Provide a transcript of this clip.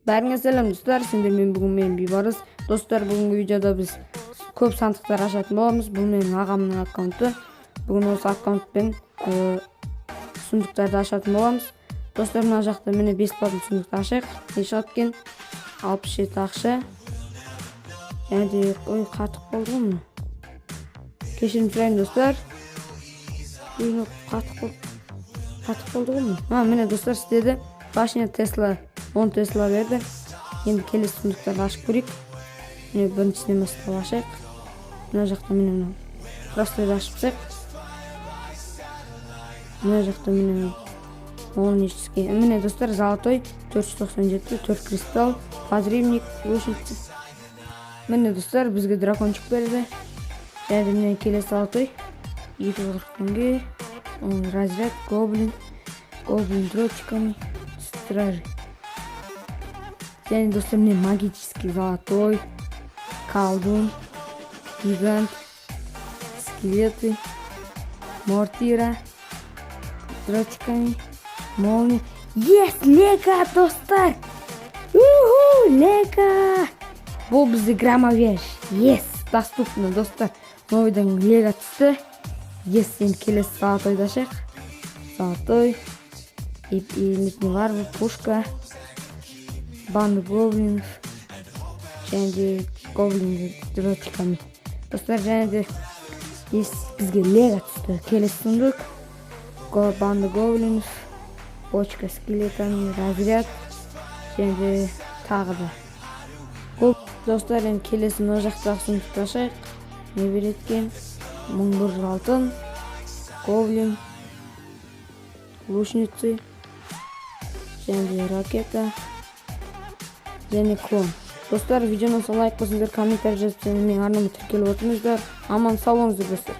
Бәріңе сәлем, достар! Сендермен бүгін мен, Бейбарыс. Достар, бүгінгі видеода біз көп сандықтар ашатын боламыз. Бұл менің ағамның аккаунты. Бүгін осы аккаунтпен сундуктарды ашатын боламыз. Достар, мына жақта, міне, бесплатный сундукты ашайық. Не шығады екен? 67 ақша және де, ой, қатық болды ғой мына. Кешірім сұраймын, достар. Ой, мынау қатық болды, қатық болды ғой мына. А, міне, достар, істеді. Башня Тесла, 10 Тесла берді. Енді келесі сундуктарды ашып көрейік. Міне, біріншісінен бастап ашайық. Мына жақта, міне, мынау простойды ашып тастайық. Мына жақта, міне, молнический. Міне, достар, золотой 497, 4 кристалл, подрывник, лучница. Міне, достар, бізге дракончик берді. Және де, міне, келесі золотой 240 теңге. Разряд, гоблин, гоблин дротиками, стражи. Және, достар, міне, магический золотой, колдун, гигант, скелеты, мортира дротиками, молния. Yes, лего, достар! Уху, лего! Бұл бізде громовержец. Yes, доступно, достар. Новыйдан лего түсті. Yes, енді келесі золотойды ашайық. Золотой и элитный варвар, пушка, банда гоблинов және де гоблин дротиками. Достар, және де, yes, бізге лего түсті. Келесі сундук. Банда гоблинов, бочка скелетами, разряд және де тағы да көп. Достар, енді келесі мына жақтағы сундукты ашайық. Не береді екен? 1100 алтын, гоблин, лучницы және де ракета және клон. Достар, видеоны лайк басыңыздар, комментарий жазып және менің арнама тіркеліп отырыңыздар. Аман сау болыңыздар, достар!